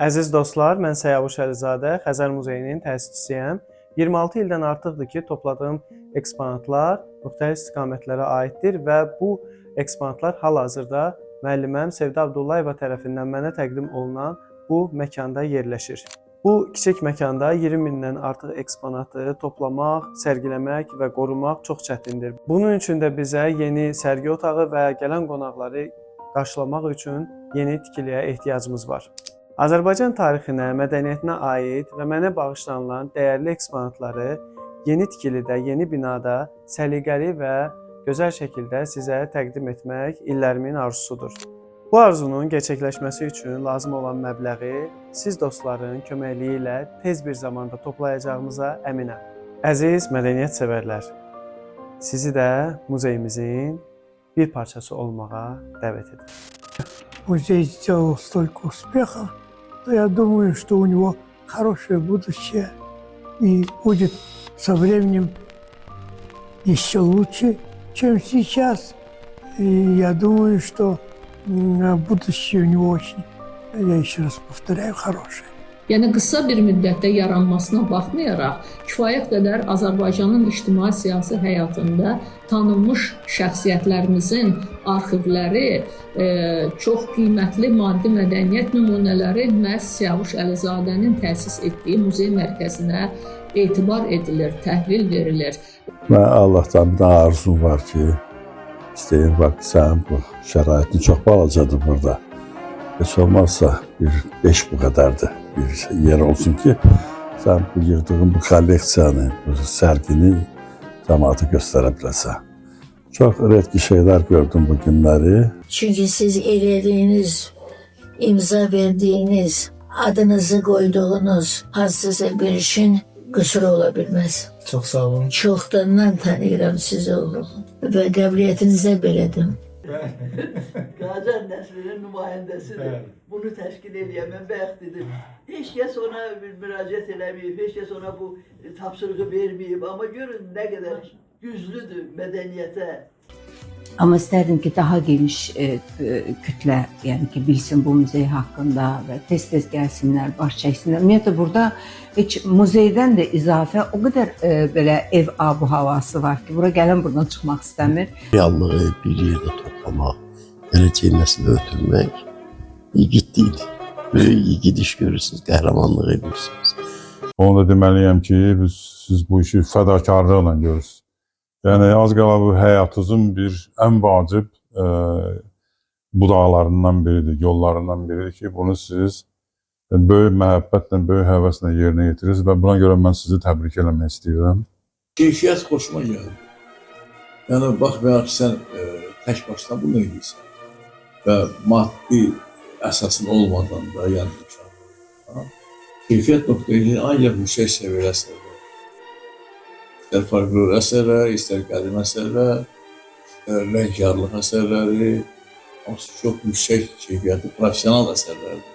Əziz dostlar, mən Səyavuş Əlizadə, Xəzər Muzeyinin təsisçisiyəm. 26 ildən artıqdır ki, topladığım eksponatlar müxtəlif istiqamətlərə aiddir və bu eksponatlar hal-hazırda müəlliməm Sevda Abdullayeva tərəfindən mənə təqdim olunan bu məkanda yerləşir. Bu kiçik məkanda 20 mindən artıq eksponatı toplamaq, sərgiləmək və qorumaq çox çətindir. Bunun üçün də bizə yeni sərgi otağı və gələn qonaqları qarşılamaq üçün yeni tikiliyə ehtiyacımız var. Azərbaycan tarixinə, mədəniyyətinə aid və mənə bağışlanılan dəyərli eksponatları yeni tikilidə, yeni binada səliqəli və gözəl şəkildə sizə təqdim etmək illərimin arzusudur. Bu arzunun gerçəkləşməsi üçün lazım olan məbləği siz dostların köməkliyi ilə tez bir zamanda toplayacağımıza əminəm. Əziz mədəniyyət sevərlər, sizi də muzeyimizin bir parçası olmağa dəvət edirəm. Музей сделал столько успехов, то я думаю, что у него хорошее будущее и будет со временем еще лучше, чем сейчас. И я думаю, что будущее у него очень, я еще раз повторяю, хорошее. Yəni qısa bir müddətdə yaranmasına baxmayaraq, kifayət qədər Azərbaycanın ictimai-siyasi həyatında tanınmış şəxsiyyətlərimizin arxivləri, çox qiymətli maddi mədəniyyət nümunələri məhz Siyavuş Əlizadənin təsis etdiyi muzey mərkəzinə etibar edilir, təhvil verilir. Mən Allahdan bir dənə arzum var ki, istəyim bax sənin bu şəraitin çox balacadır burada. Heç olmazsa bir beş bu qədərdir bir yer olsun ki, sən bu yığdığın bu kolleksiyanı, bu sərgini cəmaata göstərə biləsən. Çox redki şeylər gördüm bu günləri. Çünkü siz elediğiniz, imza verdiğiniz, adınızı koyduğunuz hansısa bir işin qüsuru ola bilməz. Çox sağ olun. Çoxdandan tanıyıram sizi oğlum və qabiliyyətinizə belədim. Qacar nəslinin nümayəndəsidir. Bunu təşkil eləyən, mən bayaq dedim. Heç kəs ona bir müraciət eləməyib, heç kəs ona bu tapşırığı verməyib. Amma görün nə qədər güclüdür mədəniyyətə. Amma istərdim ki, daha geniş kütlə, yəni ki, bilsin bu muzey haqqında və tez-tez gəlsinlər, baş çəksinlər. Ümumiyyətlə burada heç muzeydən də izafə o qədər belə ev abu havası var ki, bura gələn buradan çıxmaq istəmir. Reallığı bir yerdə toplamaq, gələcək nəslə ötürmək igidlikdir. Böyük igid iş görürsünüz, qəhrəmanlıq edirsiniz. Onu da deməliyəm ki, siz bu işi fədakarlıqla görürsünüz. Yəni az qala bu həyatınızın bir ən vacib budaqlarından biridir, yollarından biridir ki, bunu siz böyük məhəbbətlə, böyük həvəslə yerinə yetirirsiniz və buna görə mən sizi təbrik eləmək istəyirəm. Keyfiyyət xoşuma gəldi. Yəni baxmayaraq ki, sən tək başına bunu edirsən və maddi əsasın olmadan da, yəni imkanın, keyfiyyət nöqteyi ancaq yüksək səviyyəli əsərlər. İstər folklor əsərlər, istər qədim əsərlər, istər rəngkarlıq əsərləri, hamısı çox yüksək keyfiyyətli professional əsərlərdir.